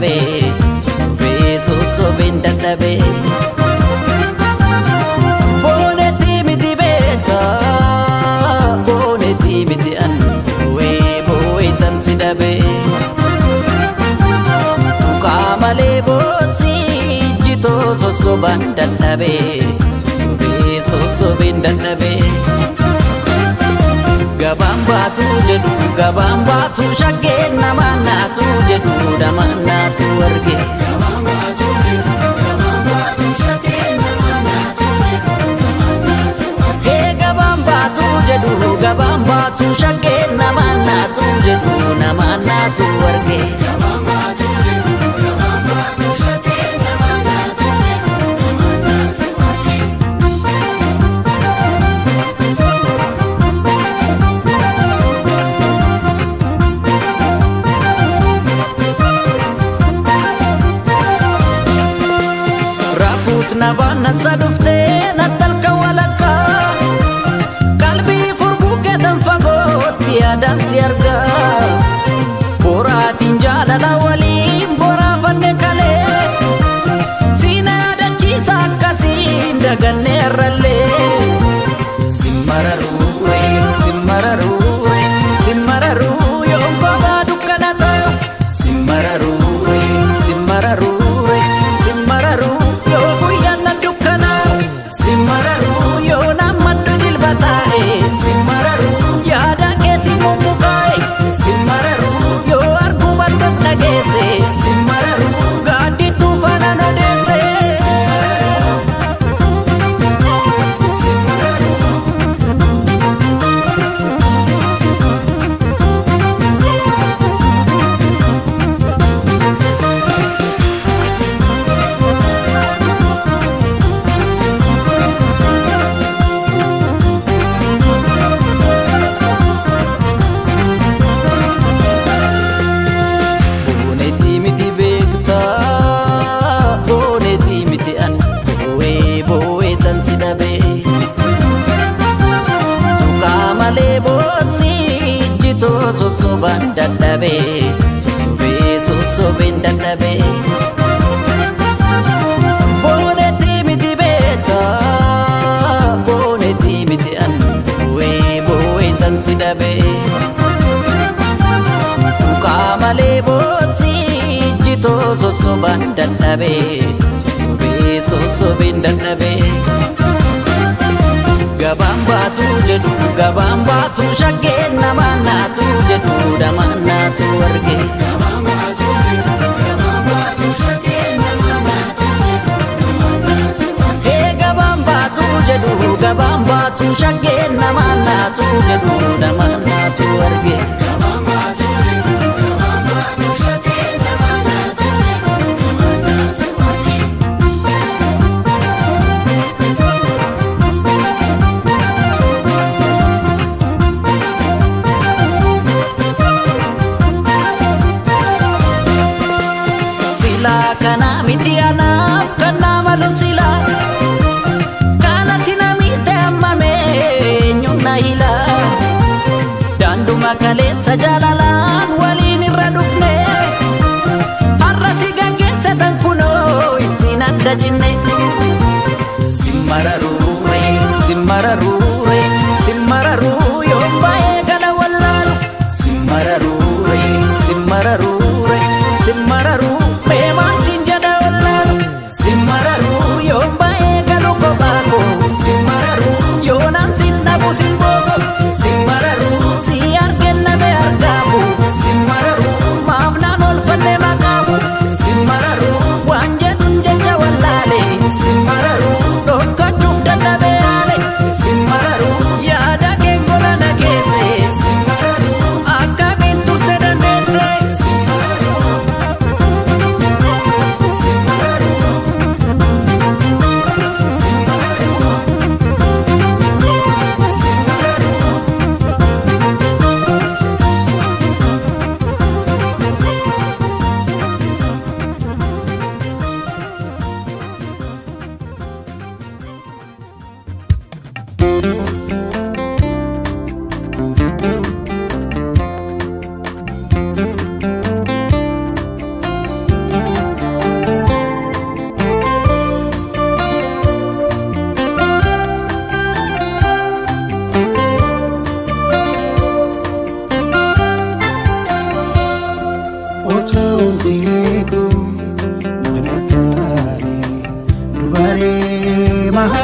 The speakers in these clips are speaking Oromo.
dadhabee sosobee sosobeen dadhabee. Boonetii miti beekaa boonetii miti an boo'ee boo'ee tan si dhabee. Tuqaa malee bootsi jitoo sosobaan dadhabee sosobee sosobeen dadhabee. Gabaan baatu jedhu gabaan baatu shaggeen namaan naatu jedhu namaan naatu arge. Gabaan baatu jedhu gabaan baatu shaggeen namaan naatu jedhu namaan naatu arge. Hee gabaan baatu jedhu gabaan baatu shaggeen namaan naatu jedhu namaan naatu arge. Gabaan baatu jedhu gabaan baatu shaggeen namaan naatu jedhu namaan naatu arge. Raafuus nabaan nasa dhuftee nattalka walakkaa qalbii furguggeetan fagootti yaadaan si argaa boraatiin jaalala waliin boraafanne kalee siin yaadachiisa akkasiin daganne har'allee simmararuure simmararuure simmararuu yoon kophaa dukkana ta'u simmararuure simmararuure simmararuu yoo guyyaan na dukkanaa simmararuu yoo nammaddu jilba taa'e simmararuu yaada keetiin mummukaa'e simmararuu yoo arguu battas dhageesse simmararuu gaaddidduu faana na deesse. Boonetii miti beektaa boonetii miti an boo'ee boo'ee tan si dhabee. Tuqaa malee bootsi jitoo sosobaan dadhabee sosobee sosobeen dadhabee. Boonetii miti beektaa boonetii miti an boo'ee boo'ee tan si dhabee. Tuqaa malee bootsi jitoo sosobaan dadhabee sosobee sosobeen dadhabee. Gabaan baatu jedhu gabaan baatu shaggeen namaan naatu jedhu namaan naatu arge. Gabaan baatu jedhu gabaan baatu shaggeen namaan naatu jedhu namaan naatu arge. Hee gabaan baatu jedhu gabaan baatu shaggeen namaan naatu jedhu namaan naatu arge. Gabaan baatu jedhu gabaan baatu shaggeen namaan naatu jedhu namaan naatu arge. Silaa kana miti anaaf kan nama malu silaa kanatti namitti hammame eenyuun na hila daanduma kaleessa jaalalaan waliin irra dhufne har'a si gaggeessa tan kunoo ittiin adda cinne. Simmararuure simmararuure simmararuu yoon baay'ee gala wallaalu simmararuure simmararuure simmararuu mee maal siin jedha wallaalu simmararuu yoon baay'ee galu kophaa koo simmararuu yoonaan siin dhabu siin booko simmararuu si argeen dhabe argaamu simmararuu maaf naan olfanne maqaamu simmararuu waan jedhuun jecha wallaale simmararuu dhofkachuuf dadhabee yaale simmararuu yaada kee gola na geesse simmararuu akkamiin turte dandeesse simmararuu simmararuu simmararuu simmararuu.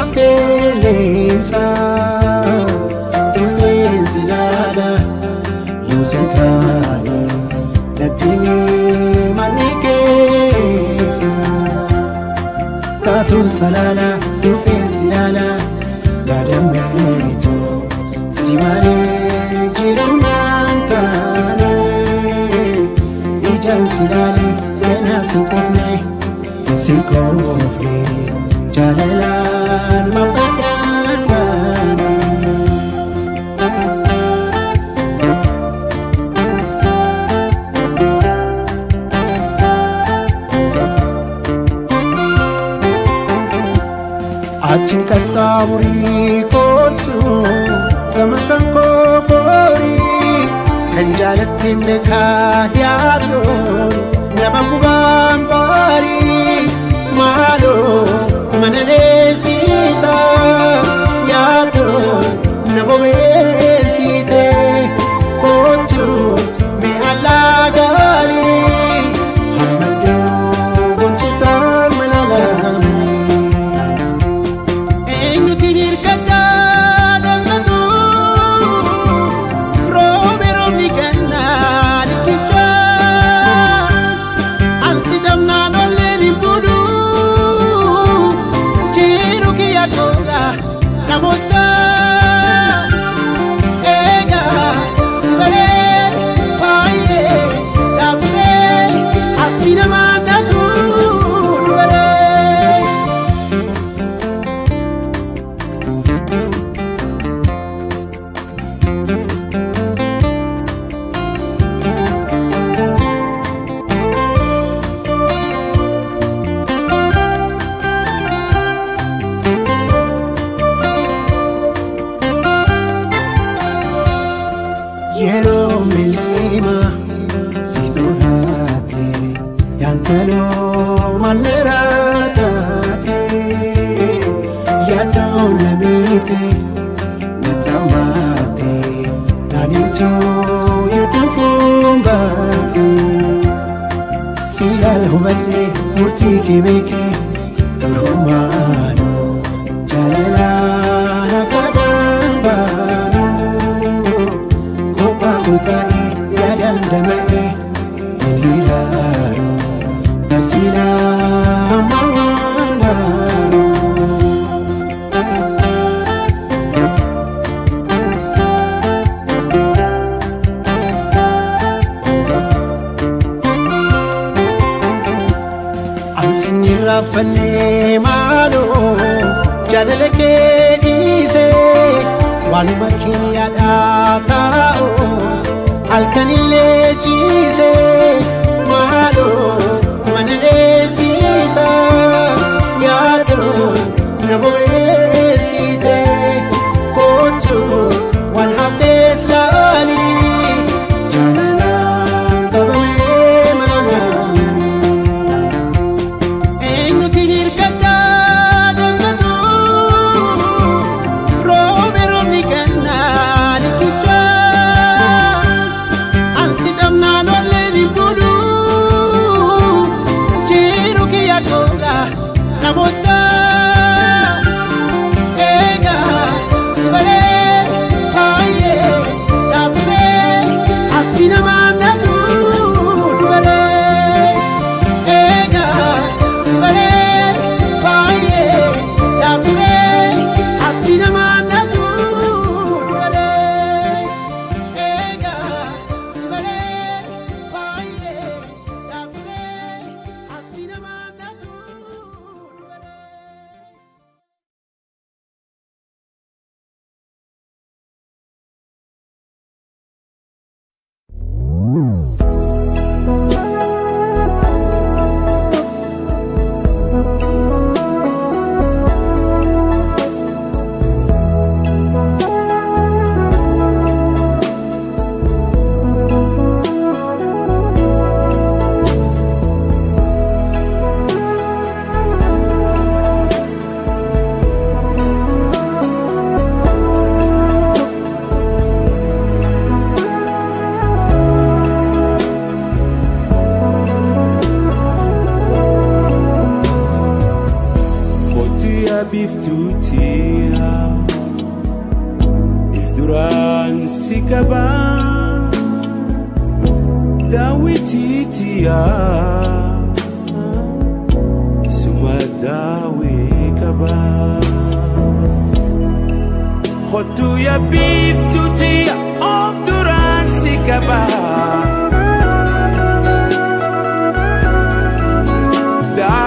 Lafteeleensa rifeensi laala yoo sintaane lattini manni keessa. Taatuun salaala rifeensi laala yaadameetu si malee jireenyaan taane ijaan si laale ganaa si qofne si qofne jaalalaan maqaan baane. Achiin qaxxaamurii kootu gama kan kookorii kan jaalattiin beekaa yaadoon nama gubaan baarii maaloo mana dheessita yaadoon na bobeessite kootu mi'a gaarii hamma iddoo gonchitaan mana laamee. Eenyuti hirkattaa daldaltu roobe roobni gannaa riqicha ansi damnaan olleen hin budu jiru kiyya kola namoota eegaa si baree baay'ee dhaaturee ati namaan dhaatuu dubaree. Yeroo milima si tolaate yaantaloo malleeraa taate yaaddoon namiite na tammaate naannichoo yooduufuun baate silaal hubanne murtii kee beekee durumaanuu jaalalaan akka dambaanuu. Kophaa kutaa'e yaadaan dama'e inni ilaalu nasiilaa mawaanaaru. Ansin irraanfannee maaloo jaalala kee dhiisee waanuma keenyaadhaa taa'us halkanillee ciisee maaloo mana dheessita yaadoo na bobeessite kootu waan haftees laalii jaalalaan qabamee mana naannoo. Eenyuti hirkattaa daldaltu roobe roobni gannaa riqicha ansi dhabnaan olleen hin budu jiru kiyya kola namoota. Daawwitiitiya if duraan si qaba Daawwitiitiya suma daawwii qaba Kottu yaa biiftuutiya of duraan si qaba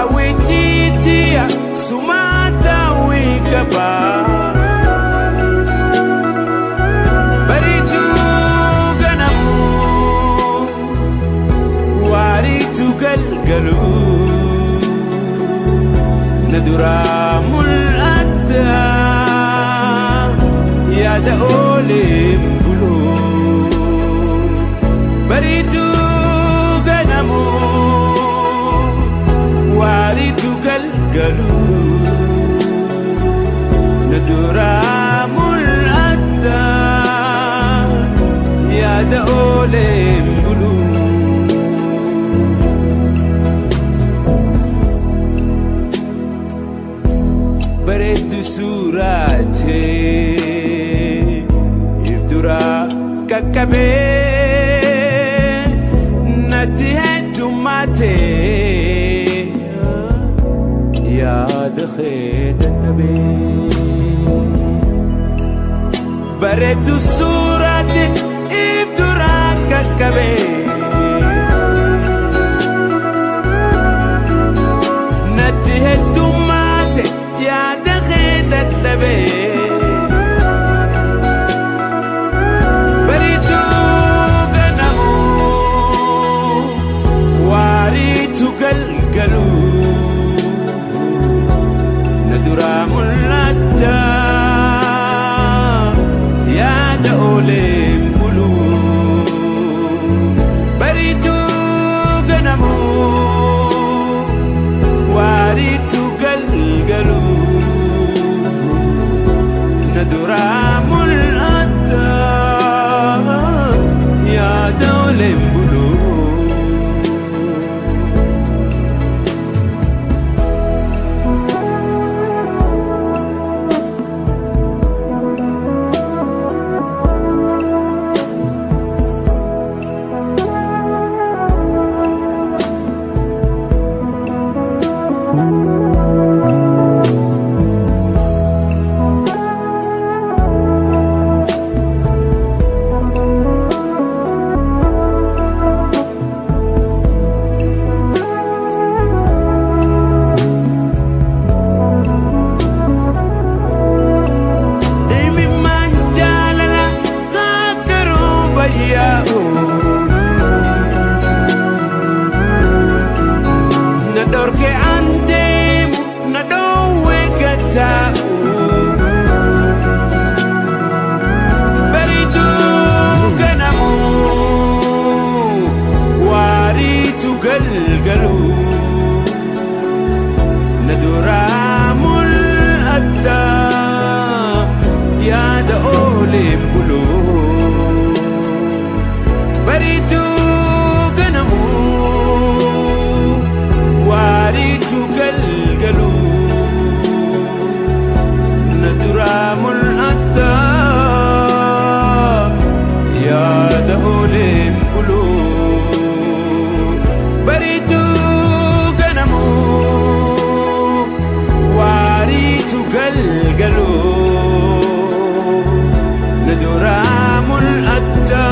Daawwitiitiya suma daawwii qaba Bariitu ganamu waariitu galgalu na duraa mul'atta yaada ooleen bulu Bariitu ganamu waariitu galgalu na duraa mul'atta yaada ooleen bulu. Bareeddu suuraatee if duraa qaqqabee natti heddummaatee yaada kee dadhabee. Bareeddu suuraatee if duraa qaqqabee natti heddummaate yaada kee dadhabee. Bariitu ganamu waariitu galgalu na duraa mul'atta yaada ooleen bulu. Bariitu ganamu waariitu galgalu na duraa mul'atta yaada ooleen bulu. Imimmaan jaalala kakkaruu bayyaa'u na dhorke an deemu na dhoowwe gataa'u Bariitu ganamu waariitu galgalu na duraa mul'atta yaada ooleen bulu. Bariitu ganamu waariitu galgalu na duraa mul'atta yaada ooleen bulu. Bariitu ganamu waariitu galgalu na duraa mul'atta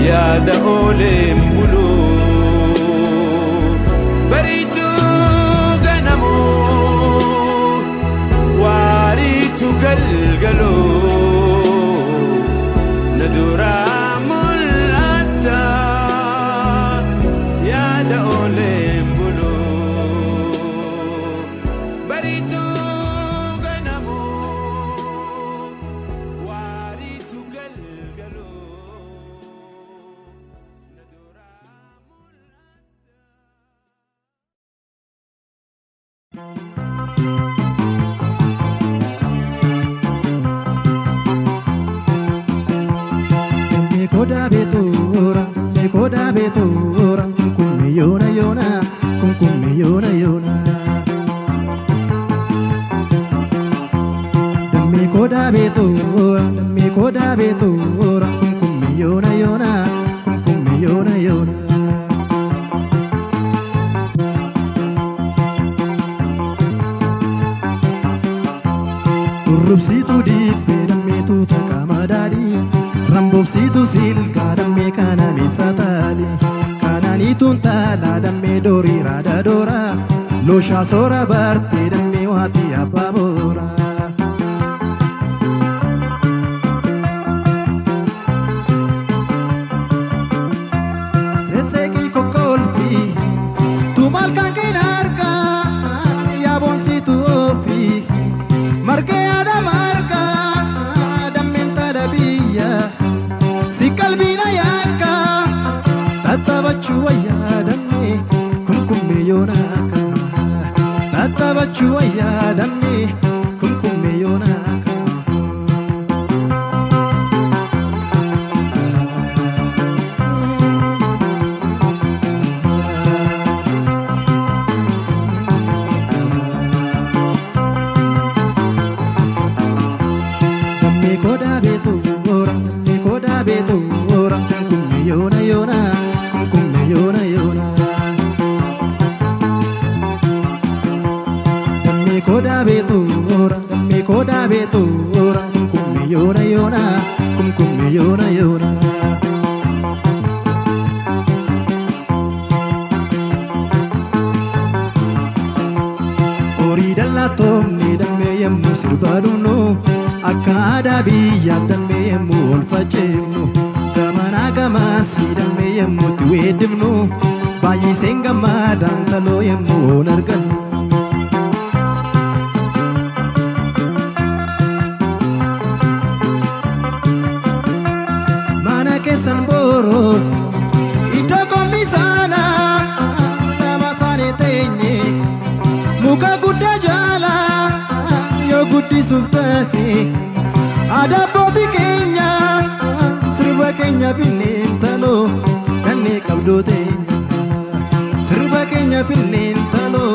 yaada ooleen bulu. Bariitu ganamu waariitu galgalu na duraa mul'atta yaada ooleen bulu. Bariitu ganamu waariitu galgalu na duraa mul'atta. Koda betura, koda betura, kummi yona yona, kummi yona yona. Kodaa beetuura dammee kodaa beetuura kumkumme yoona yoona kumkumme yoona yoona. Urrubsiituu dibbee dammeetu takka madaali ramboobsiituu silgaa dammee kana meessa taali kanaaniituun taalaa dammee doorii raada doora looshaa soora bartee dammee waatii abbaa boora. Seseeqii kokkolfi tumaal kan keenya argaa yaaboonsiitu ofi margee yaada margaa dammeen taadha biyya si qalbiina yaakka tattaabachuu wayyaa dammee kumkummee yoonaaka tattaabachuu wayyaa dammee kumkummee yoonaaka. Dammee kodaa beetuura dammee kodaa beetuura kumkumme yoona yoona kumkumme yoona yoona. Dammee kodaa beetuura dammee kodaa beetuura kumkumme yoona yoona kumkumme yoona yoona. Horii dallaa toomne dammee yemmuu sirbaa dhumnu akka aadaa biyyaa dammee yemmuu ol faceefnu gamanaa gamaasii dammee yemmuu itti weeddifnu baay'iseen gammadaan taloo yemmuu ol argannu. Mana keessan booroo iddoo kommisaanaa lama isaanii teenye muka guddaa jala yoo guddisuuf tahe aadaa abbootii keenya sirba keenya finneen taloo dannee qabdoo teenya sirba keenya finneen taloo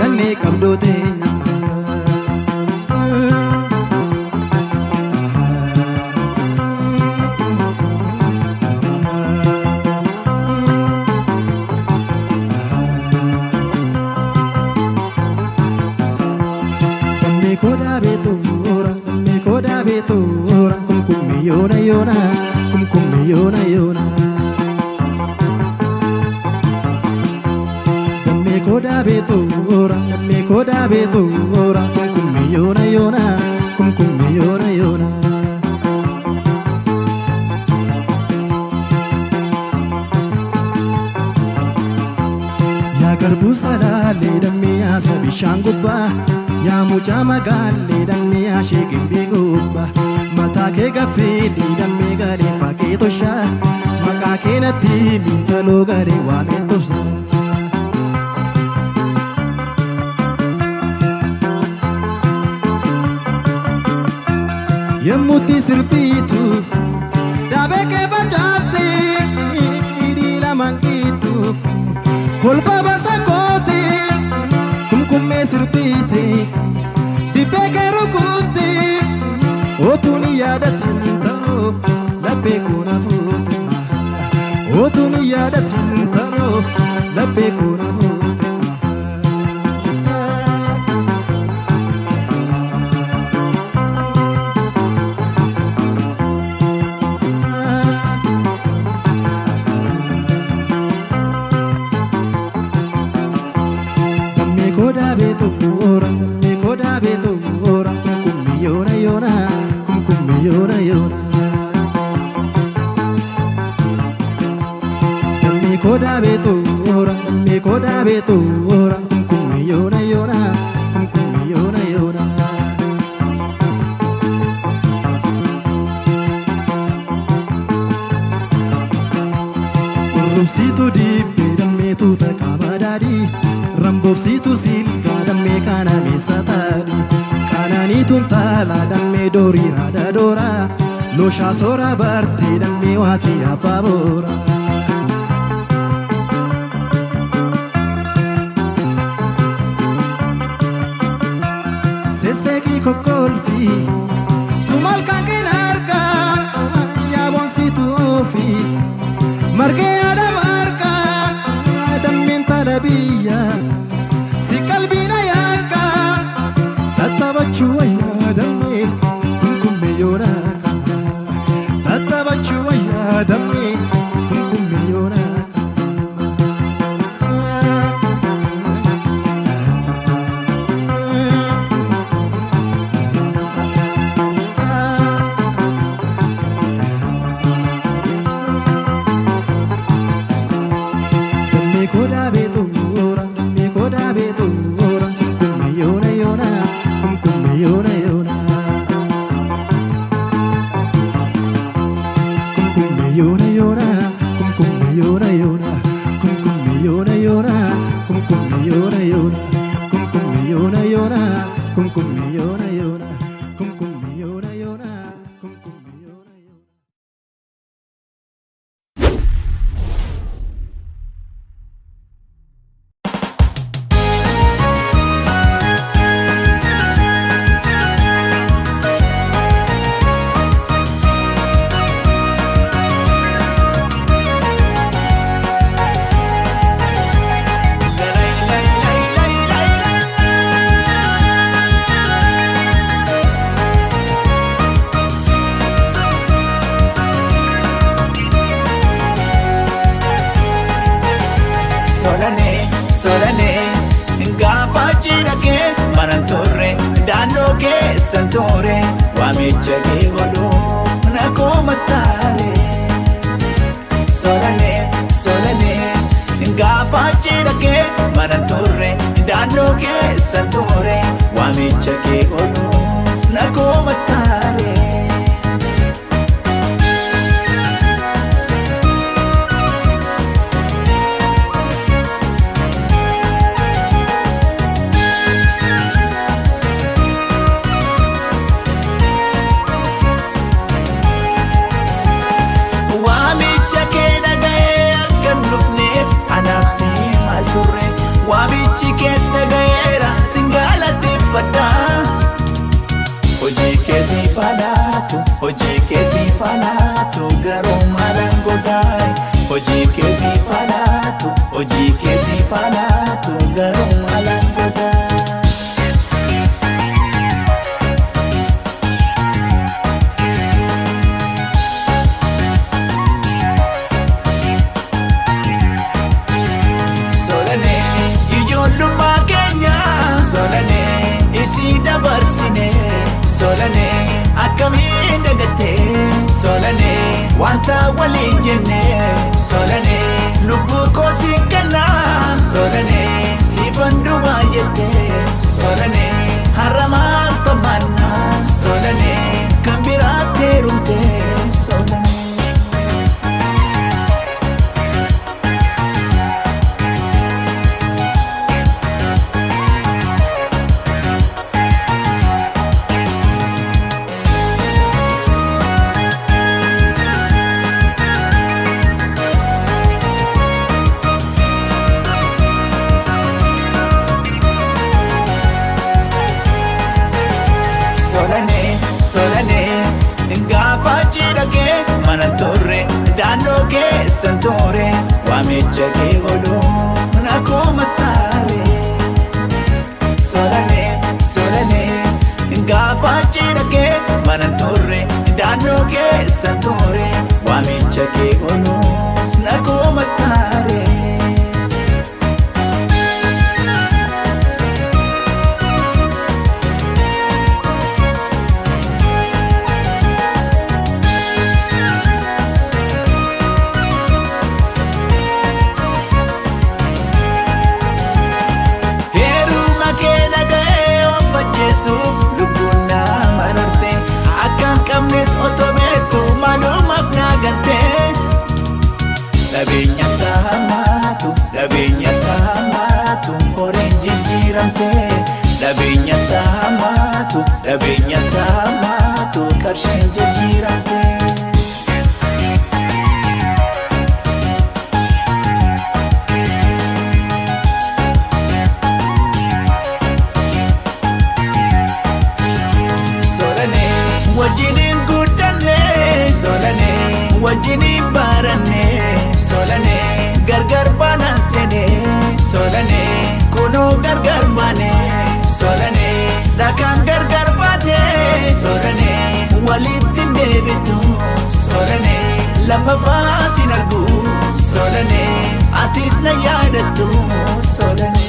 dannee qabdoo teenya. Dammee kodaa beetuura dammee kodaa beetuura kumkumme yoona yoona kumkumme yoona yoona. Dammee kodaa beetuura dammee kodaa beetuura kumkumme yoona yoona kumkumme yoona yoona. Yaa garbuu salaalee dammee yaasa bishaan gubbaa yaa mucaa magaalee dammee yaashee gimbii gubbaa mataa kee gaffeelii dammee galee fakkee toshaa maqaa kee natti mintaloo galee waamee tobsa. Yemmuutti sirbiitu daabee kee facaaftee hidhii lamaan gidduu kolfa basa goote kumkummee sirbiite dibbee kee rukutte otuun yaadatin ta'oo laphee koona fuute otuun yaadatin ta'oo laphee koona fuute. Dammee kodaa beetuura dammee kodaa beetuura kumkumme yoona yoona kumkumme yoona yoona. Dammee kodaa beetuura dammee kodaa beetuura kumkumme yoona yoona kumkumme yoona yoona. Urrubsiituu dibbee dammeetu takka madaadii ramboobsiituu silgaa dammee kana meessa taadhi kanaaniituun taalaa dammee doorii raada doora looshaa soora bartee dammee waatii abbaa boora. Sesseeqii kokkolfi Malkaan keen argaa yaa boonsituufi margee haadha margaa dammeen taala biyya si qalbiina yaakka tattabachuu wayyaa dammee kumkumme yoona tattabachuu wayyaa dammee kumkumme yoona. Waamichi keessa ga'eera singalateeffadha. Hojii keessi falaatu, hojii keessi falaatu garuu maalaan godhaay. Hojii keessi falaatu, hojii keessi falaatu garuu maalaan godhaay. Isi dabarsine solane akkamiin dagatte solane wanta waliin jenne solane lubbuu koo si kenna solane siifan duwwaa jette solane har'a maaltu manna solane kan biraatti heerumte solane. Santore waamicha kee godhuu na koomataare. Solane solane gaafa cidha kee mana turre daandoo keessa turre waamicha kee godhuu na koomataare. Dhabeenya taamaatu horiin jijjiiramte. Dhabeenya taamaatu, dhabeenya taamaatu qarshiin jijjiiramte. Solane Wajjiniin guddanne solane wajjiniin baranne solane gargar baanaan seene solane kunoo gargar baane solane dhakaan gargar baate solane walitti deebitu solane lammaffaa sin argu solane atis na yaadattu solane.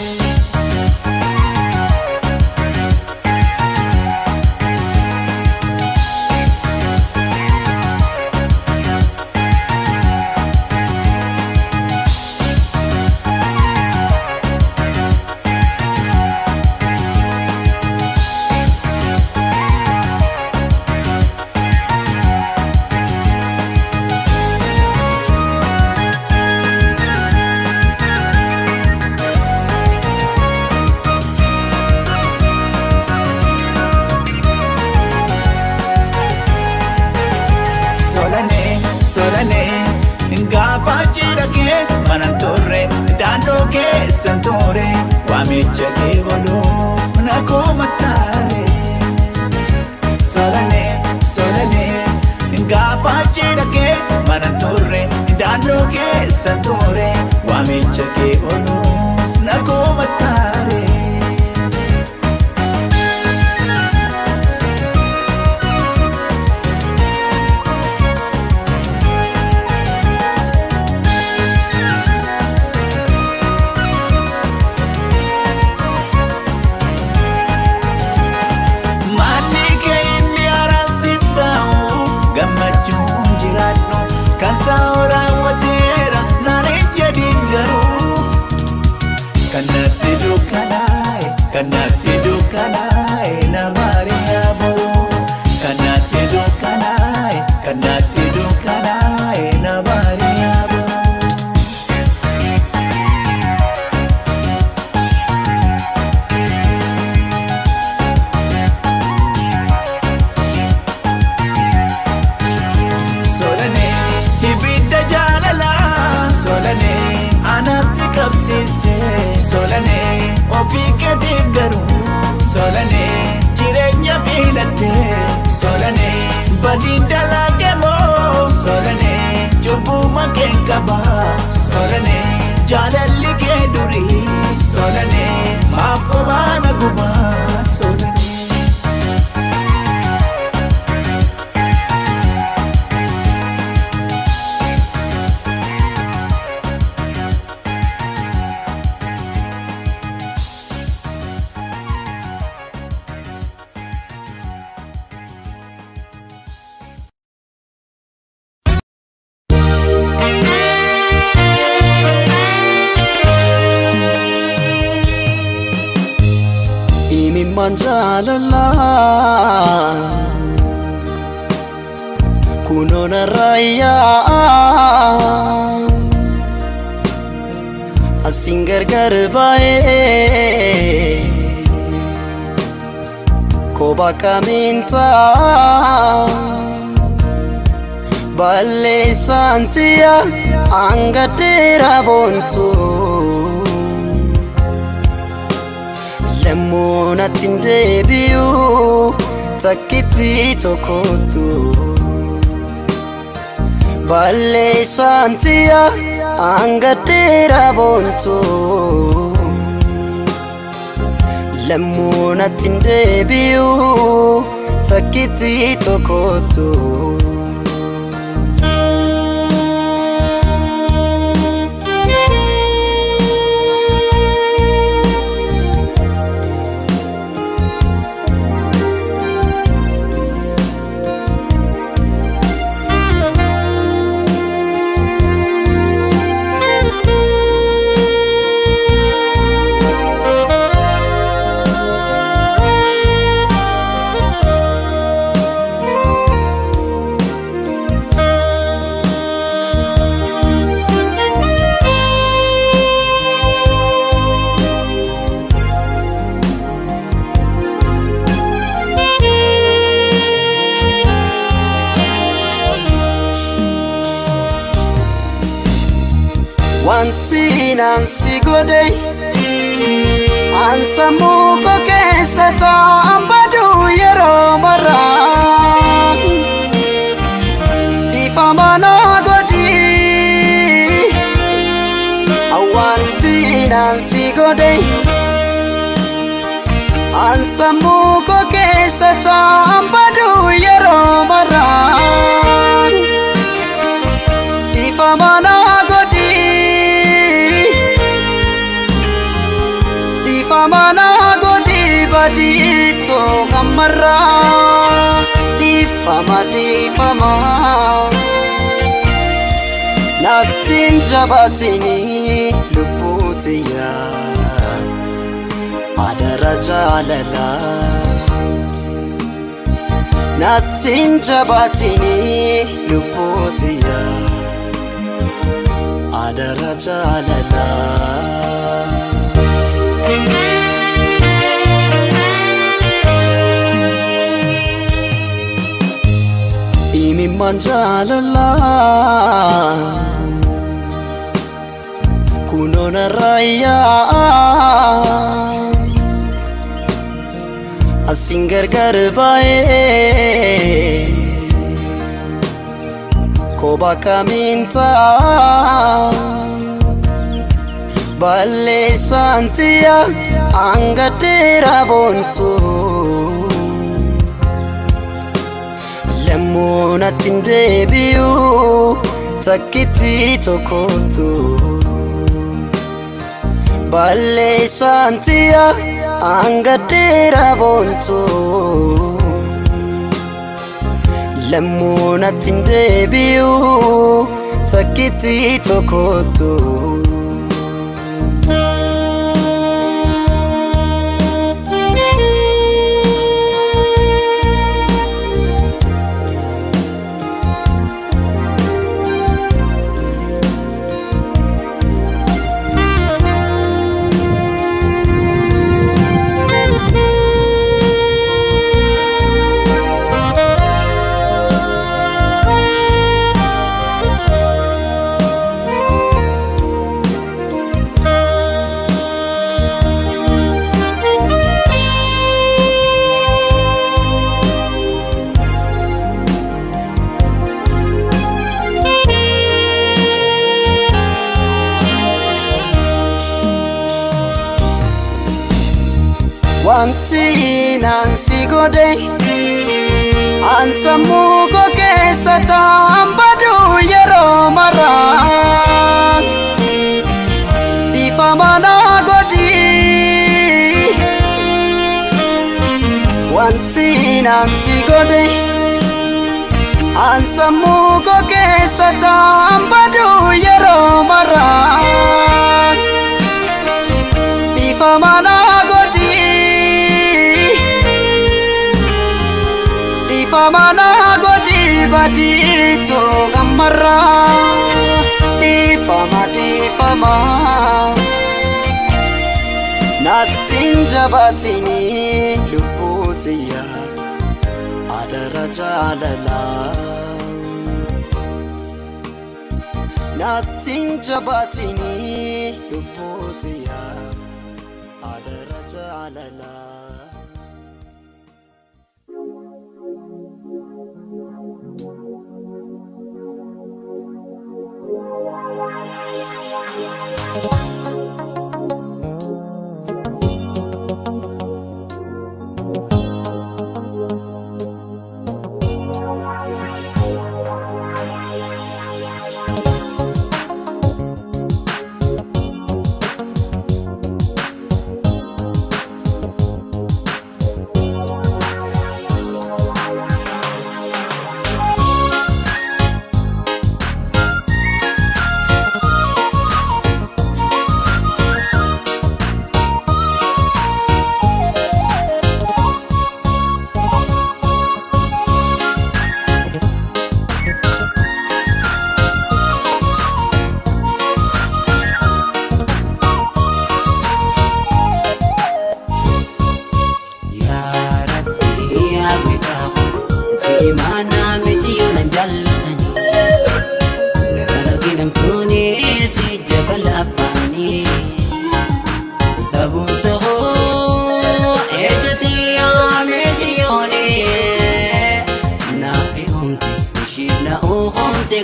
Solane gaafa jira kee mana turre daandoo keessan ture waamicha kee godhuu na koomataare. Solane solane gaafa jira kee mana turre daandoo keessan ture waamicha kee godhuu na koomataare. Kanatti dukkanaa'e na maariyaa boroo. Kanatti dukkanaa'e kanatti dukkanaa'e na maariyaa boroo. Solane ibidda jaalalaa solane anatti qabsiiste solane. Ofii keetii garuu solane jireenya filatte solane badiin dalage moo solane cubbuma kee qaba solane jaalalli kee durii solane maaf kophaa na gubaa solane. Manjalala kunona raya asin gargar bae koba kaminta balle santia angadera bontu Lemmoonatti deebi'u takkitti tokkotu balleessaan si'a hanga dheeraa boontu Lemmoonatti deebi'u takkitti tokkotu. Wanti naan si godhe an sammuu koo keessa taa'an baduu yeroo maraa. godhe an sammuu koo keessa ta'an baduu yeroo maraan dhiifama naa godhi dhiifama naa godhi badiitoo ammarraa dhiifama dhiifama nattiin jabaatini lubbuutiyya adara jaalala nattiin jabaatini lubbuutiyya adara jaalala. Imimmaan jaalala kunoo narraa asiin gargar baay'ee kophaa kamiin ta'a balleessaan si'a hangadheera boontu lammuu natti hin deebi'u takkitti tokkotu balleessaan si'a hangadheera boontu lammuu natti hin deebi'u takkitti tokkotu. Wanti naan si godhe an sammuu koo keessa ta'an baduu yeroo maraan dhiifama naa godhi wanti naan si godhe an sammuu koo keessa ta'an baduu yeroo maraan dhiifama naa godhi. Dhiifama naa godhi badiitoo ammarraa dhiifama dhiifama nattiin jabaatini lubbuutiyya adara jaalala nattiin jabaatini lubbuutiyya adara jaalala.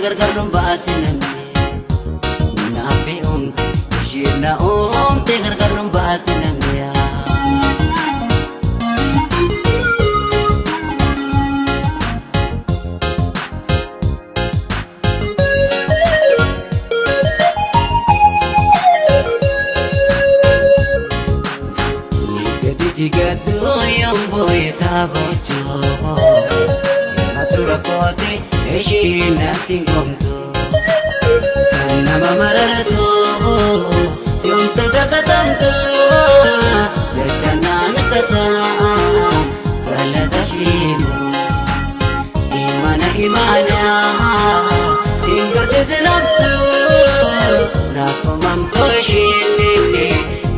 Gargar nun baasiname. Naaf umte isheen na umte gargar nun baasiname. Bochoo matura kooti ishee natti ngomtu kan nama marartu yoomta dagatamtu jecha naan kataa galata shiimu imana imana ingarte zinabtu naafumamtu ishee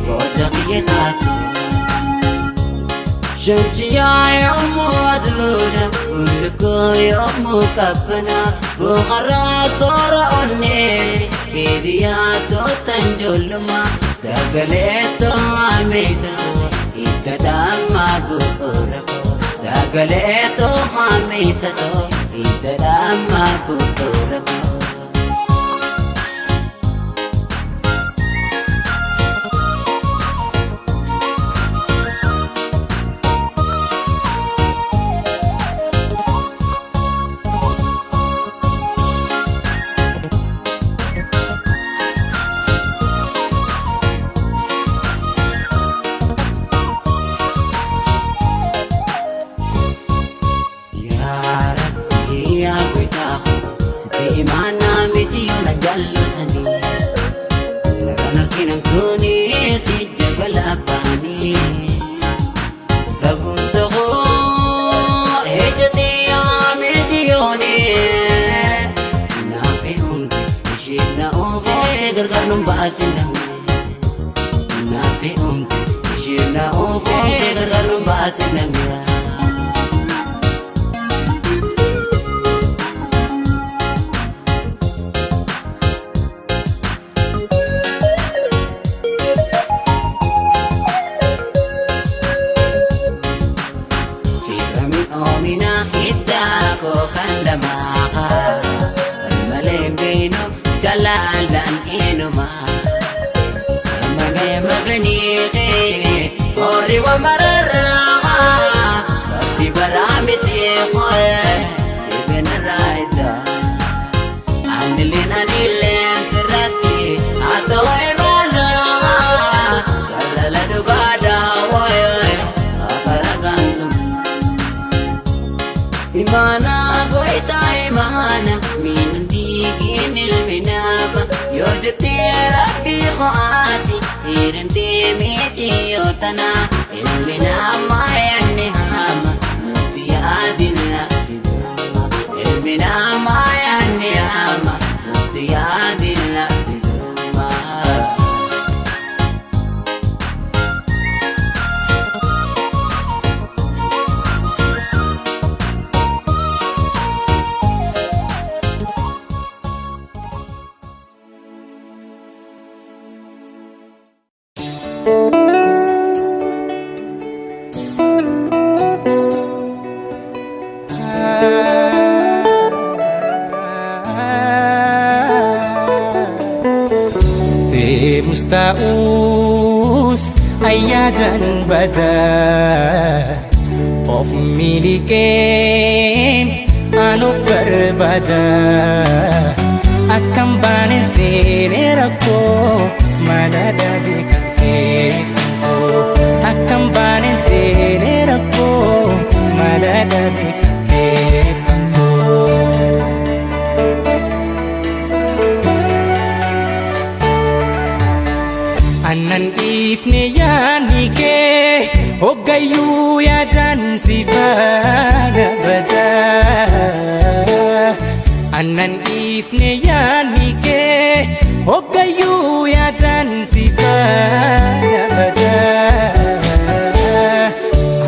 booda kiyya taatu. شمسيا يا أم عدلونا كلكو يا أم كفنا بخرا صورة أني كيرياتو تنجلما دقلتو عميسو إتدام بكوركو دقلتو عميسو إتدام بكوركو. Ta'us ayyaadan badaa of milikeen an of barbaada akkam baane seenee rakkoo mana dhabe kan keef akkam baane seenee rakkoo mana dhabe kan keef. Annan dhiifne yaadni kee hoggayyuu yaadaan si faana badaa. Annan dhiifne yaadni kee hoggayyuu yaadaan si faana badaa.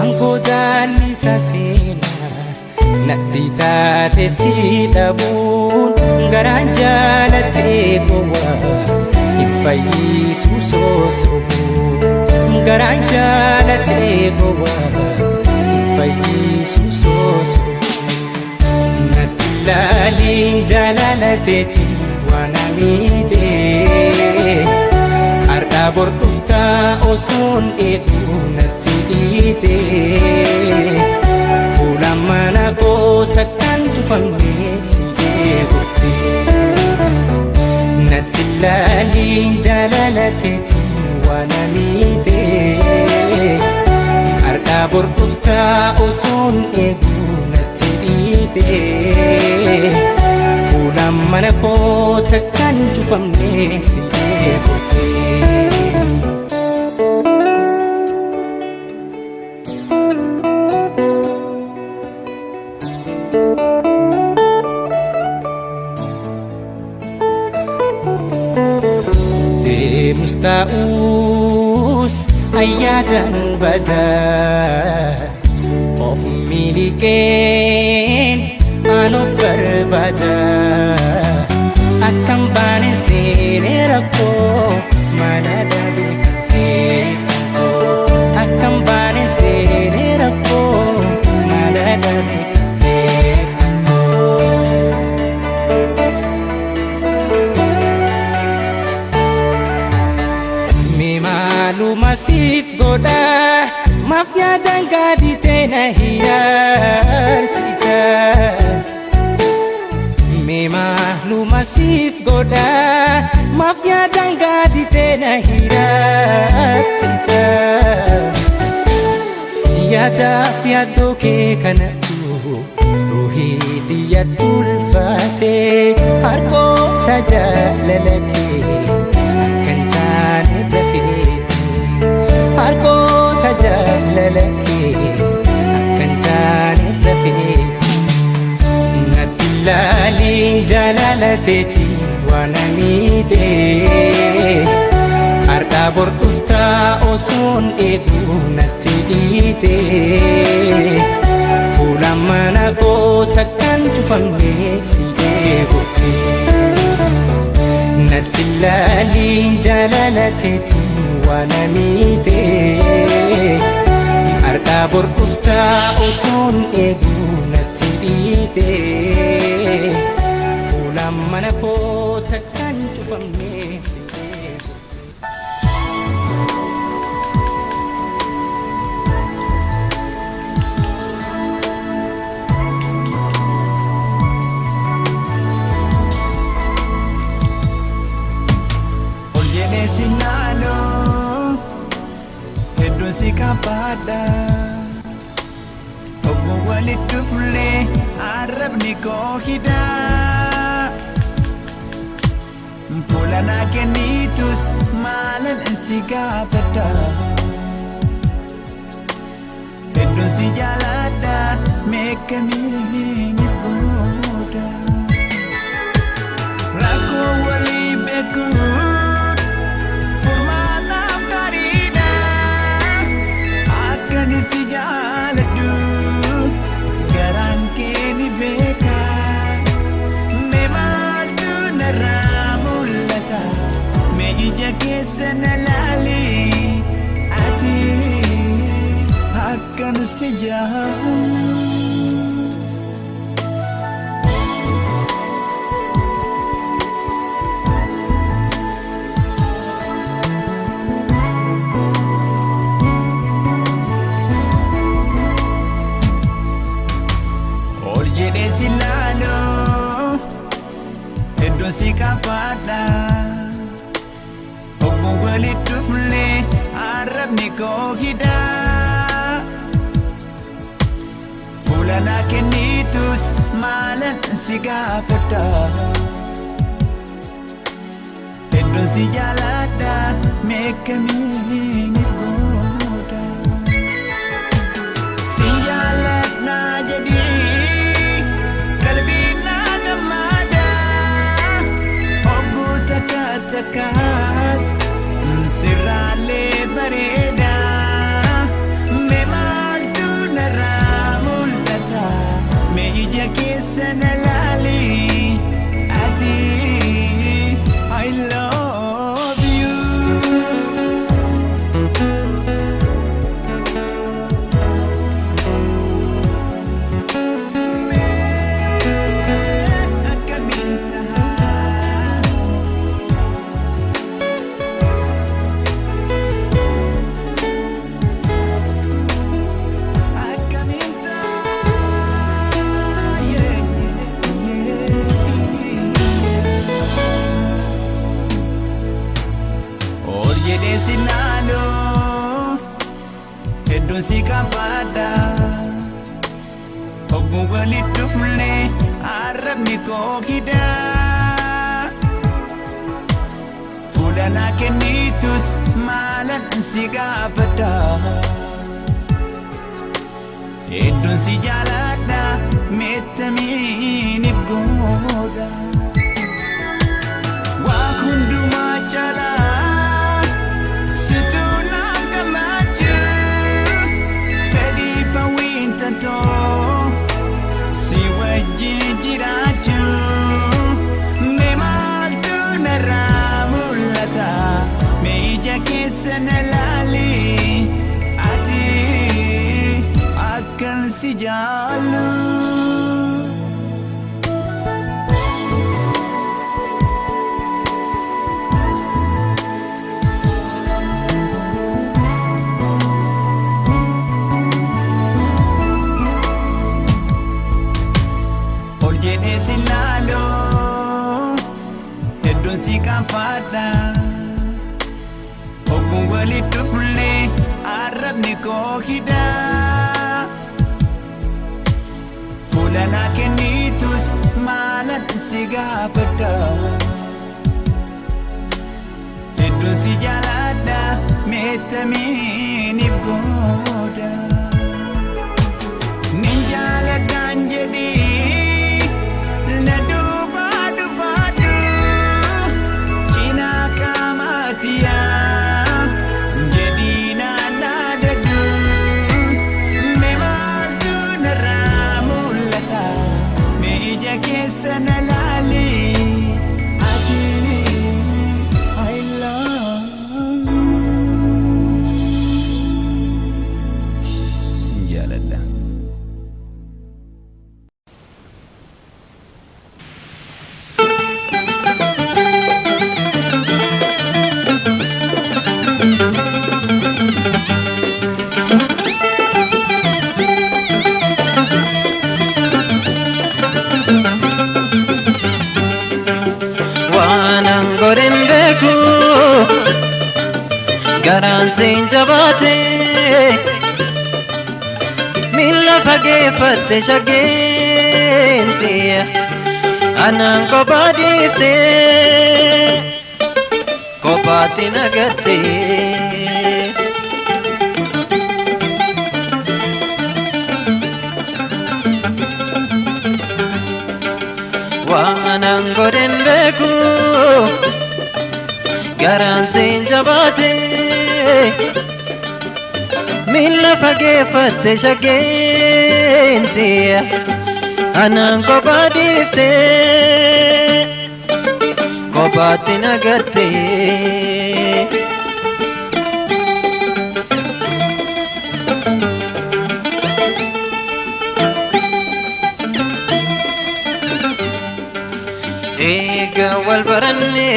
Angoodaan isa seenaa natti taate si dhabuun garaan jaalatee gowwaa. Fayyisu sosobu garaan jaalatee gowwaa fayyisu sosobu natti laaliin jaalalateeti waan amiitee har'a bor dhuftaa osoon eeguu natti dhiitee fuula mana goota kan cufamne si eegurtee. Natti laaliin jaalalateeti waan amiitee har'a bor dhuftaa osoo. osoon eeguu natti dhiite. Fuulaan mana koo takkaan cufamne si eeguute. Deemus ta'us ayyaadaan badaa of miliqeen an of barbaada. Akkam baane seenee rakkoo mana dhabee kan akkam baane seenee rakkoo mana dhabee kan. Maaluma siif godha maaf yaadaan gaaditee na hiyaarsita. Mee maaluma siif godha maaf yaadaan gaaditee na hiyaarsita. Yaadaaf yaaddoo kee kanatu ruuhii xiyyatti ulfaate harkoota jaalala kee akka hin taane dafeeti. Harkoota jaalala kee akka hin taane dafeeti. Natti ilaaliin jaalala teeti waan amiite. Har'aa bor dhuftaa osoon eeguu natti dhiite. Fuulaan mana koo takkaan cufamne si eeguute. Natti ilaaliin jaalala teeti waan amiite. Har'aa bor dhuftaa osoon eeguu natti dhiite. Fuulaan mana koo takkaan cufamne si eeguute. Ol jedhee si laaluu hedduun si kafaadha. Obbo walitti dhuflee arrabni koo hidhaa. Fuula naa kennitus maalan si gaafadha. Hedduun si jaaladha meeqamiin godha. Rakkoo walii beekuun furmaataaf gaariidha. Akkan si jaaladhu garaan kee ni beeka. Mee maaltu narraa mul'ata? Mee ija keessa na laali? Ati akkan si jaaladhu. Ol jedhee si laaluu hedduun si kafaadha. Obbo walitti dhuflee arrabni koo hidhaa. Fuula naa kennitus maalan si gaafadha. Hedduun si jaaladha meeqamiin godha. Si jaaladha jedhii qalbii naa gammada. Ogguu takka takkaas sirraalee bareeda. Mee maaltu narraa mul'ata? Mee ija keessa na laali? Ati I love you. Walitti dhufne arrabni koo hidhaa. Fuula naa kennitus maalan si gaafadha. Hedduun si jaaladha meettamiin ibgoodha. Waa hundumaa caalaa situu naan gammachuu fedhii fawwiin tantoo si wajjin jiraachuu mee maaltu narraa mul'ata mee ija keessa na laali ati akkan si jaallu. Ol jedhee si laaloo hedduun si qaanfadha. Ogguun walitti dhufne arrabni koo hidhaa. Fuula naa kennitus maalan si gaafadha. Hedduun si jaaladha meettamiin ibgooda. Nin jaaladhaan jedhii na duubaa dubaadhu cinaa qaamaatiyaa jedhii naan dhaadadhu mee maaltu narraa mul'ata mee ija keessa na laali ati I love you. Sin jaaladha. Waanan godhin beeku garaan siin jabaate miila fageeffatte shageenti anaan kophaa dhiifte kophaatti nagatte. Waanan godhin beeku garaan siin jabaate miila fageeffatte shageenti anaan kophaa dhiifte kophaatti nagatte. Eega wal baranne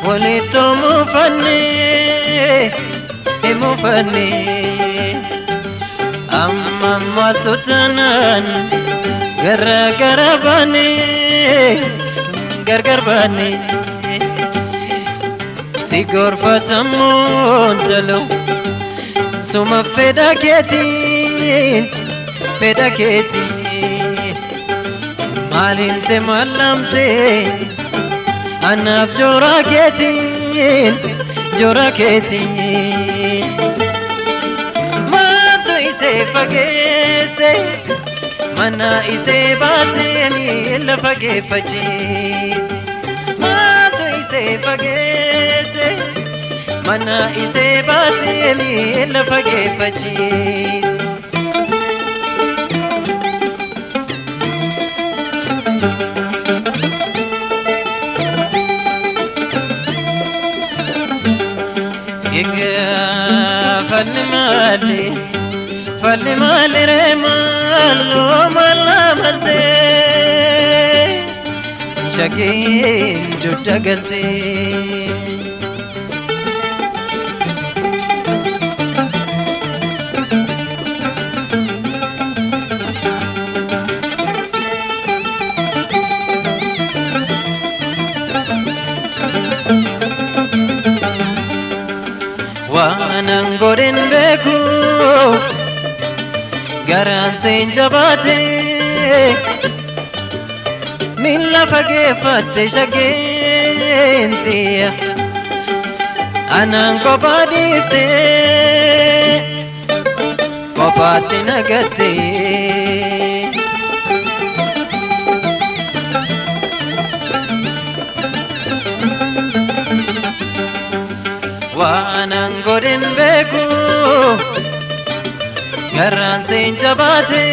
walitti mufanne mufanne amma maaltu taanaan gara gara baane gargar baane si gorfatamuun talu suma fedha keetiin fedha keetiin. Maalinte mallamte anaaf joora keetiin joora keetiin. Maaltu isee fageesse mana isee baasee miila fageeffachiise. Maaltu isee fageesse mana isee baasee miila fageeffachiise. Falli falli maali ree maaloo maala maltee shakkeen dugda galtee. Waanan godhin beeku. Garaan seen jabaate miila fageeffatte shageentiya anaan kophaa dhiifte kophaatti nagatte. Waan godhin beeku garaan seen jabaate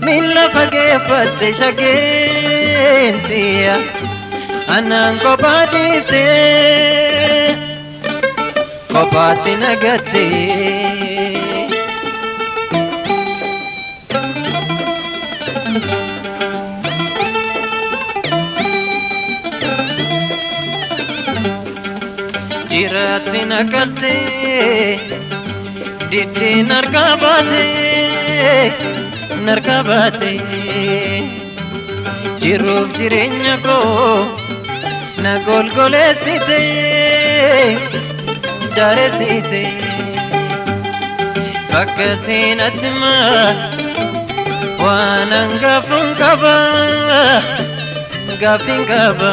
miila fageeffatte shageentiya anaan kophaa dhiifte kophaatti nagatte. Jiraatti nagalte diddeen harkaa baate narkaa baate jiruuf jireenya koo na golgoleessite daaressite bakka seenatti maal waan hangaafuun qaba gaaffiin qaba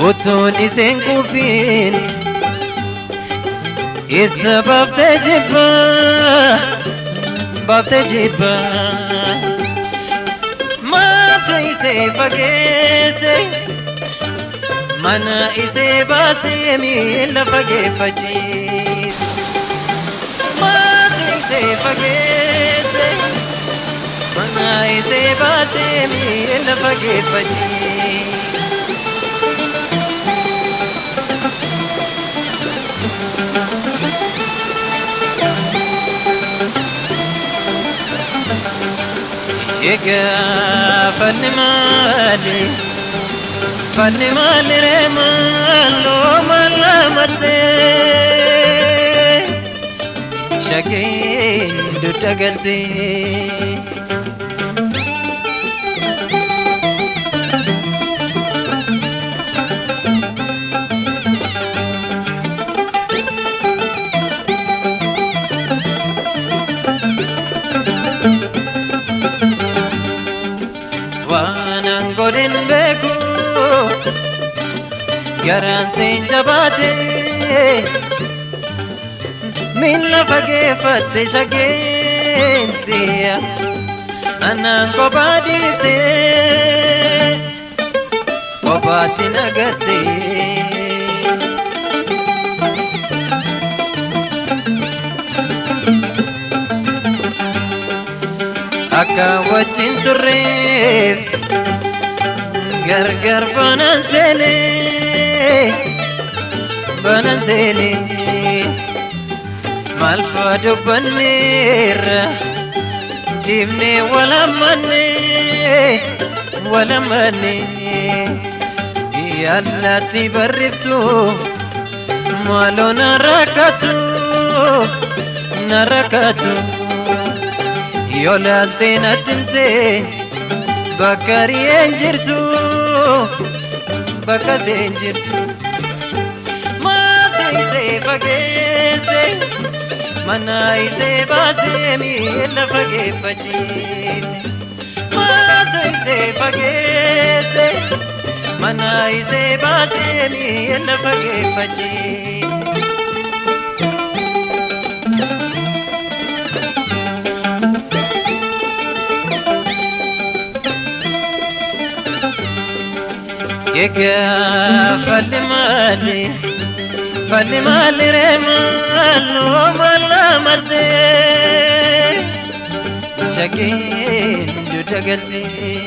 utuun iseen kufiin isa baaftee jibba baaftee jibba maaltu isee fageesse mana isee baasee miila fageeffachiise maaltu isee fageesse mana isee baasee miila fageeffachiise. Egaa falli maali falli maali ree maaloo maala malee shageen dugda galtee. Godhin beeku garaan seen jabaate miila fageeffatte shageentiya anaan kophaa dhiifte kophaatti nagatte. Akka wajjin turreef gargar baanaan seenee baanaan seenee maal fa'aa dubbanneerra ciifnee walamannee walamannee yaallatti barriftu maaloo na rakkatu na rakkatu yoo laaltee natti himtee bakka ri'een jirtu bakka seen jirtu maaltu isee fageesse mana isee baasee miila fageeffachiise maaltu isee fageesse mana isee baasee miila fageeffachiise. Egaa falli maali falli maali ree maaloo maala malee shageen dugda galtee.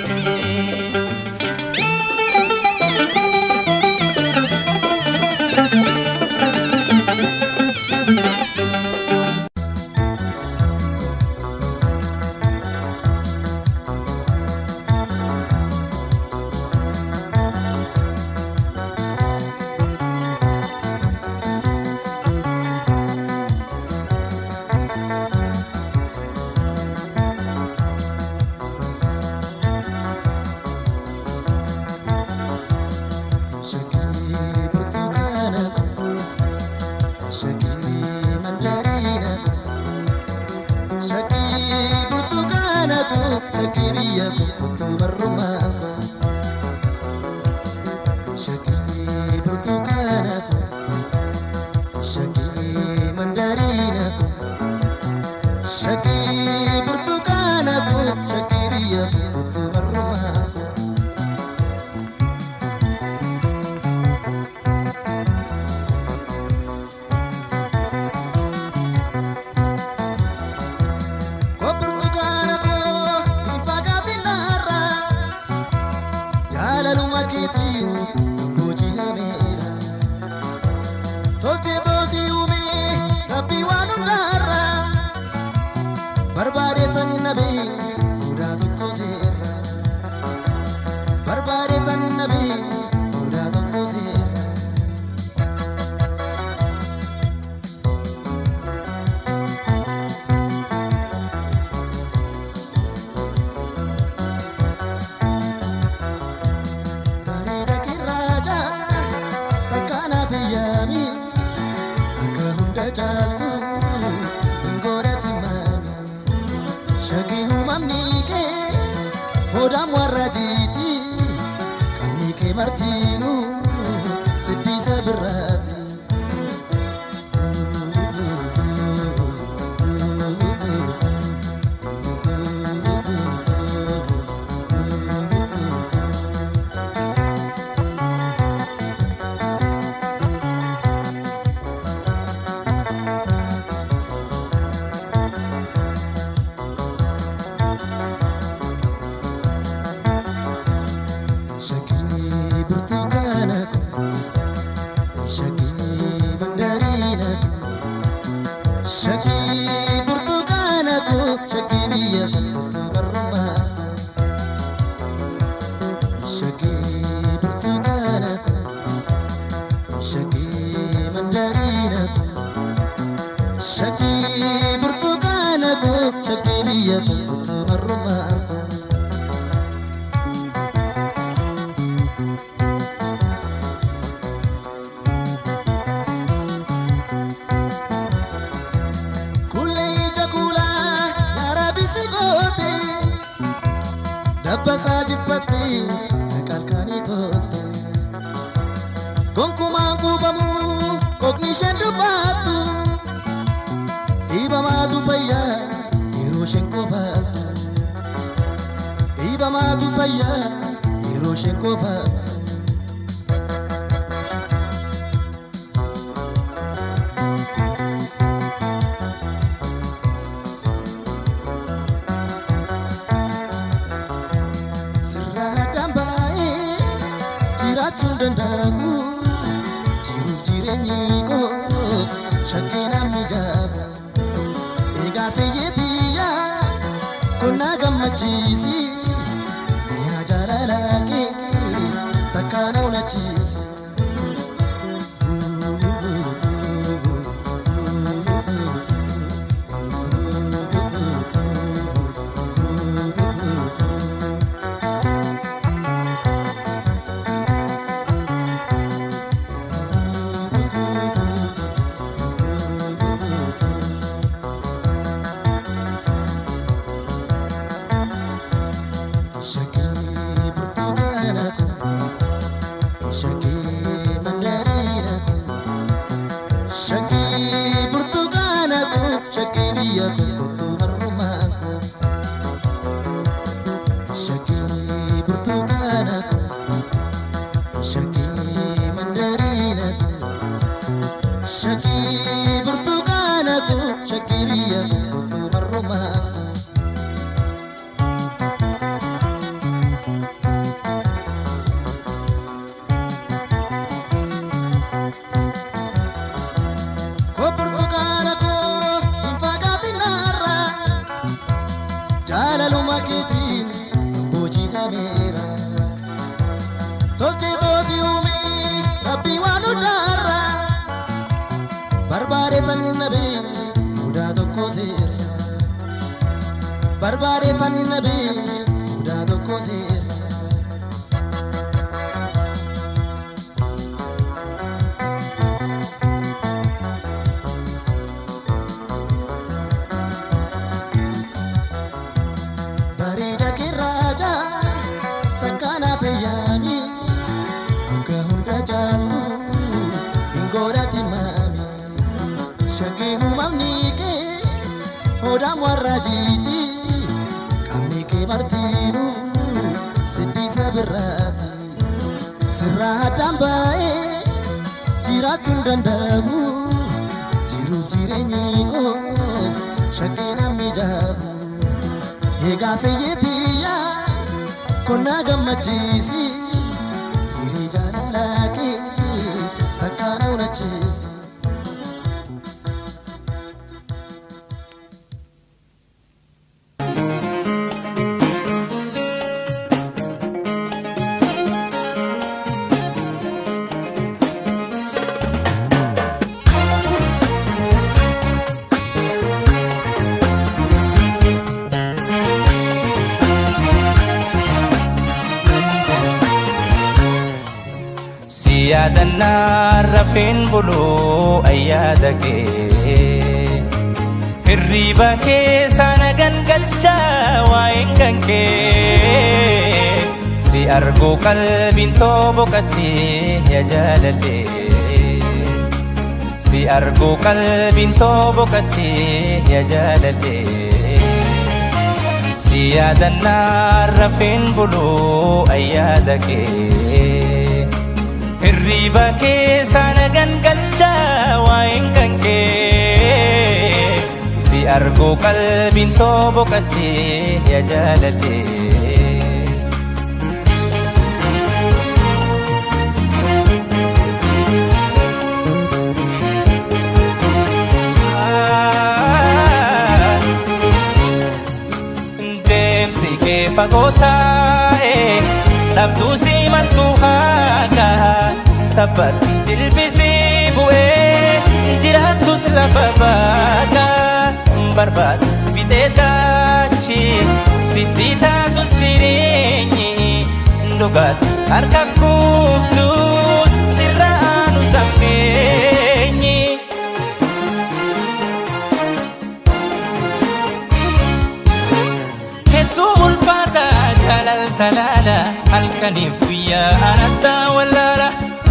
Shakkii biyya kottu barrumaa koo shakkii burtukaana koo shakkii mandariina koo shakkii burtukaana koo shakkii biyya kottu barrumaa koo. Bareeda kirraa. Sodaan warra jiiti qaamni kee martiinu siddisa birraati. Sirraa addaan baay'ee jiraachuun danda'amu jiruuf jireenyi koos shakkii namni jaabu. Egaa seeyyeetiyyaa konnaa gammachiisi hirii jaalalaa kee takka na hunachiisi. Yaadannaa rafeen buluu ayyaada kee hirriiba keessa na gangalchaa waa'een kan kee si arguu qalbiin too boqottee yaa jaalallee si arguu qalbiin too boqottee yaa jaalallee si yaadannaa rafeen buluu ayyaada kee. Hirriiba keessa na gangalchaa waa'een kan kee si arguu qalbiin too boqottee yaa jaalallee. Deemsi kee fagoo taa'ee dhabduu simantu haakaa. Tabbatti dilbisii bu'ee jiraatus lafa baaka barbaadu fixee taachi sitti taatus jireenyi dhugaatti harka kuuftu sirra aanu sammeenyi. Hedduu ulfaata jaalaltalaala halkaniif guyyaa anattaa wallaala.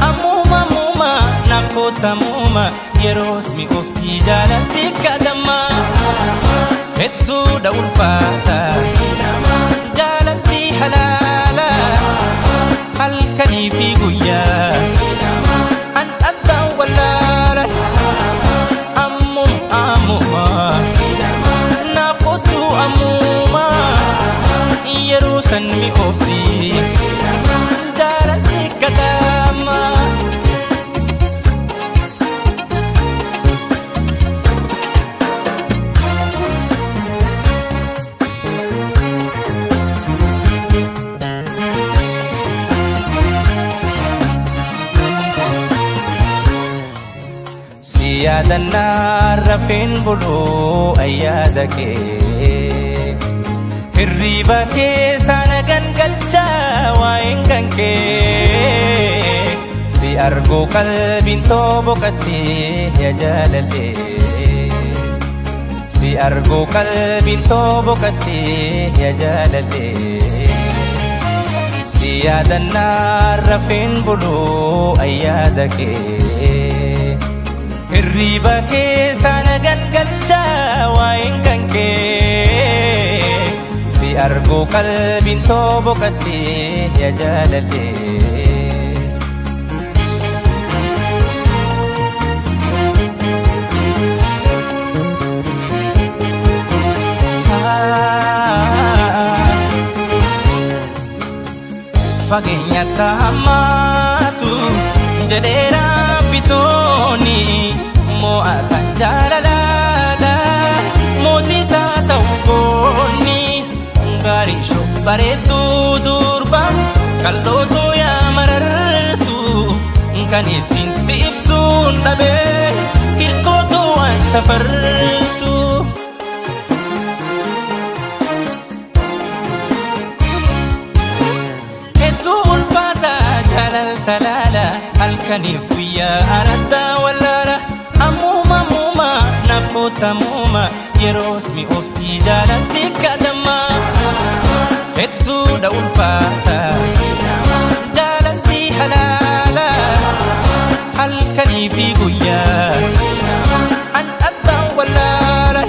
Ammuma ammuma naafota ammuma yeroos mi'oofti jaalatti kadhama. Hedduudha ulfaata jaalatti halaala halkanii fi guyyaa an addaan wallaala. Ammuma ammuma naafotu ammuma yeroo san mi'oofti jaalatti kadhama. Yaadannaa rafeen buluu ayyaada kee hirriiba keessa na gangalchaa waa'een kan kee si arguu qalbiin too boqottee yaa jaalallee si arguu qalbiin too boqottee yaa jaalallee si yaadannaa rafeen buluu ayyaada kee. Hirriiba keessa na gangalchaa waa'een kan kee si arguu qalbiin too boqottee yaa jaalallee. Fageenya hammaatu jedheera bitooni. Mo'atan jaalalaadha mootii isaa ta'u goonni gaarii shoo bareedduu durba kal'ootu yaa marartu kan ittiin si ibsuun dhabee hirkootu waan safartu. Hedduu ulfaata jaalaltalaala halkaniif guyyaa araddaa wallaala. Ammuma ammuma naafota ammuma yeroos mi'oofti jaalatti kadhama. Hedduudha ulfaata jaalatti halaala halkanii fi guyyaa an addaan wallaala.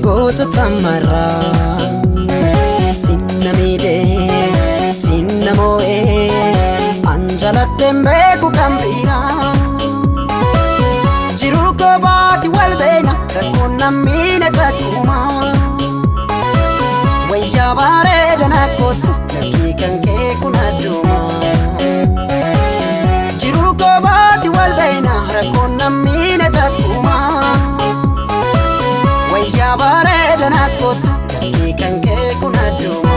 Gootu tamarraa sinna miidhee sinna moo'ee anjaladheen beeku kan biraa jiruu koo baati wal beena rakkoon nammiina takkuma wayyaa bareeda na kootu lakkii kan kee kun adduma jiruu koo baati wal beena rakkoon nammiina takkuma. Wayyaa bareeda na kootu lakkii kan kee kun adduma.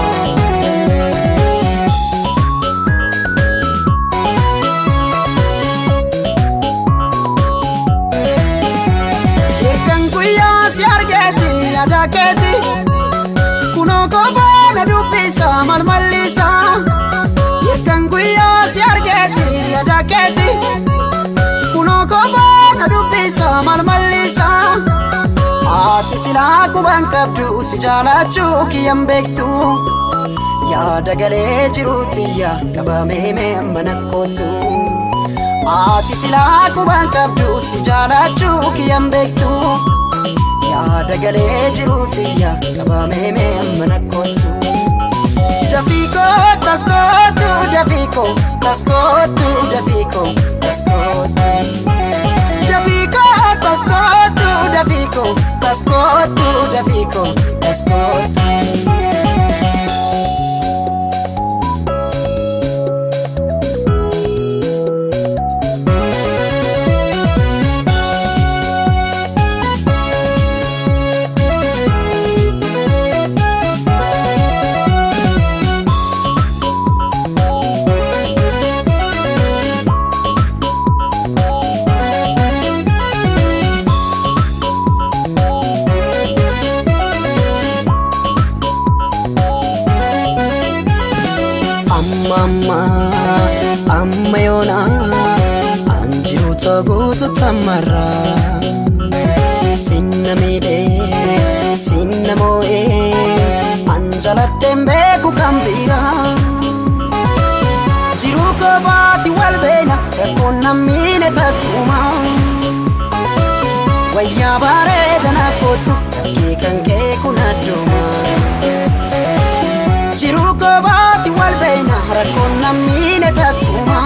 Ergan guyyaa si argeeti yaada keeti kunoo kophaa na dubbisa malmallisa. Ergan guyyaa si argeeti yaada keeti kunoo kophaa na dubbisa malmallisa. Ati silaa quban qabdu si jaalachuu kiyyan beektu yaada galee jiruutiyya qabamee mee amma na kootu. Ati silaa quban qabdu si jaalachuu kiyyan beektu yaada galee jiruutiyya qabamee mee amma na kootu. Dafiikoo tas kootu dafiikoo tas kootu dafiikoo tas kootu. Dafiikoo tas kootu dafiikoo tas kootu dafiikoo tas kootu. Amma yoona anjiru guutu tamarraa sinna miidhee sinna moo'ee anjaladheen beeku kan biraa jiruu koo baati wal beena rakkoon nammiine takkuma wayyaa bareeda na kootu lakkii kan kee kun adduma. Jiruu koo baati wal beena rakkoon nammiine takkuma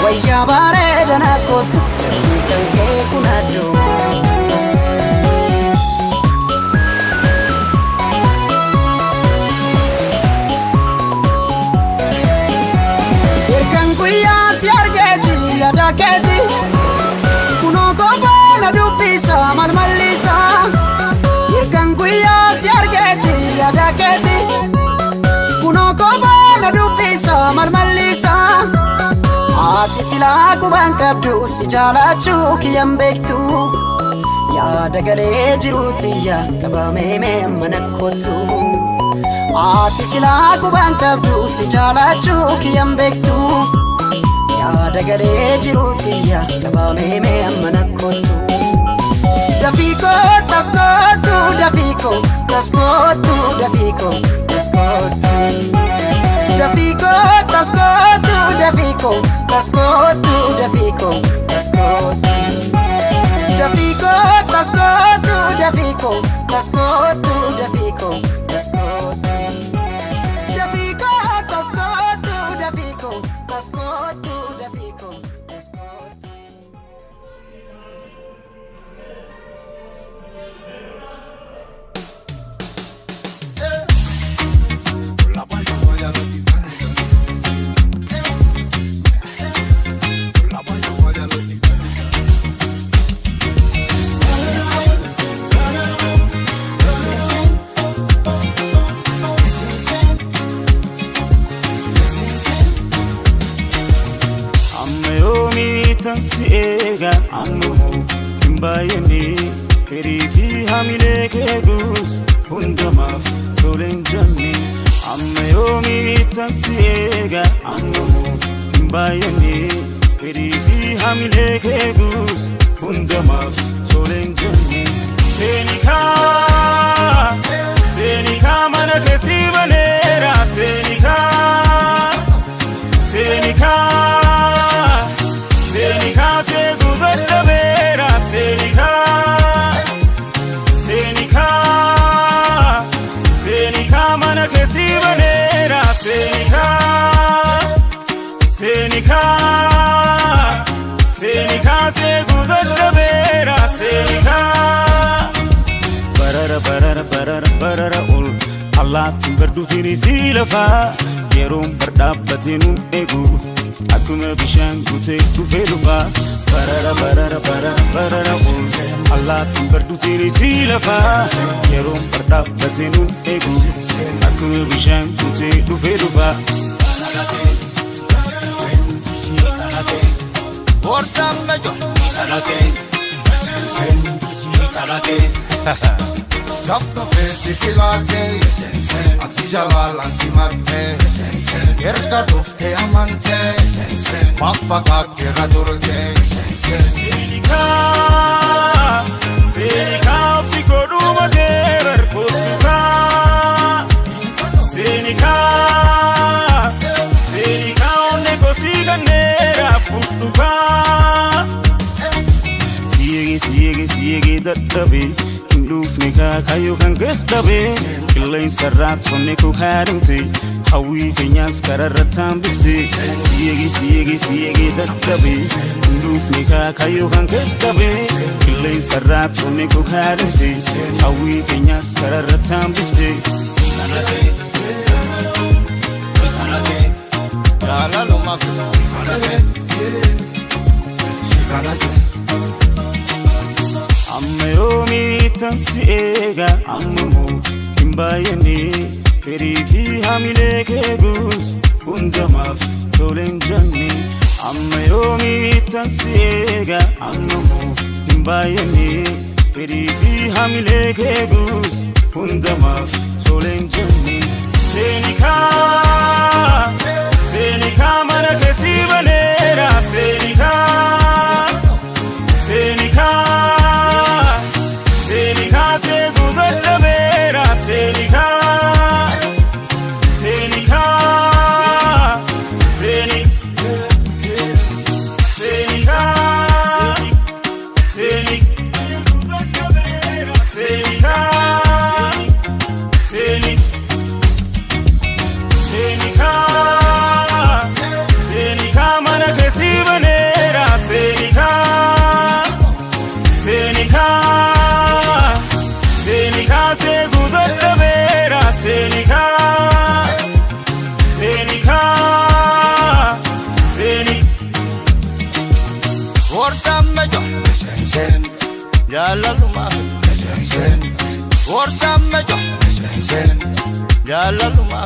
wayyaa bareeda na kootu lakkii kan kee kun adduma. Ergan guyyaa si argeeti yaada keeti kunoo kophaa na dubbisa malmallisa. Ergan guyyaa si argeeti yaada keeti kunoo kophaa na dubbisa malmallisa. Ati silaa quban qabdu si jaalachuu kiyyan beektu yaada galee jiruutiyya qabamee mee amma na kootu. Ati silaa quban qabdu si jaalachuu kiyyan beektu yaada galee jiruutiyya qabamee mee amma na kootu. Dafiikoo tas kootu dafiikoo tas kootu dafiikoo tas kootu. Dafiikoo tas kootu dafiikoo tas kootu dafiikoo tas kootu. Dafiikoo tas kootu dafiikoo tas kootu dafiikoo tas kootu. Dafiikoo tas kootu dafiikoo tas kootu dafiikoo tas kootu. Si eega ammoo hin baay'anne firii fi hamilee kee guutu hundamaaf toleen jenne amma yoomiittan si eega ammoo hin baay'anne firii fi hamilee kee guutu hundamaaf toleen jenne. Seenikaa seenikaa mana keessi baneera seenikaa seenikaa. Seenikaa seeku dadhabeera seenikaa. barara ol allaattiin barduutiin si lafaa yeroon bardhaabbatee nuun eegu akkuma bishaan guutee dhufee dhufaa barara barara barara barara ol allaattiin barduutiin si lafaa yeroon bardhaabbatee nuun eegu akkuma bishaan guutee dhufee dhufaa. Gafta feesi filaate, ati jalalaan simatte, erga dhuftee amante, maaf fagaatteerra turte. Seenikaa, seenikaa obsi godhuma deerar kootukaa. Seenikaa, seenikaa onnee kosii ganneera furtukaa. Siyeegee siyeegee siyeegee dadhabee. Dhufne kaayoo kan keessa dhabee qilleensa irraa tonne koo kaadamte hawwii keenyaas kararra taambise siyeegee siyeegee siyeegee dadhabee dhufne kaayoo kan keessa dhabee qilleensa irraa tonne koo kaadamte hawwii keenyaas kararra taambifte. Amma yoomiittan si eega amma moo hin baay'anne firii fi hamilee kee guutu hundamaaf toleen janne amma yoomiittan si eega amma moo hin baay'anne firii fi hamilee kee guutu hundamaaf toleen janne. Seenikaa seenikaa mana keessi baneera seenikaa seenikaa. Seenikaa seetuu dadhabeera seenikaa seenikaa seenikaa seenikaa seenikaa seenikaa mana keessi baneera seenikaa seenikaa. Seenikaa seetuu dadhabeera seenikaa seenikaa seeni. Jaalaluma Gorsa mejo, jaalaluma.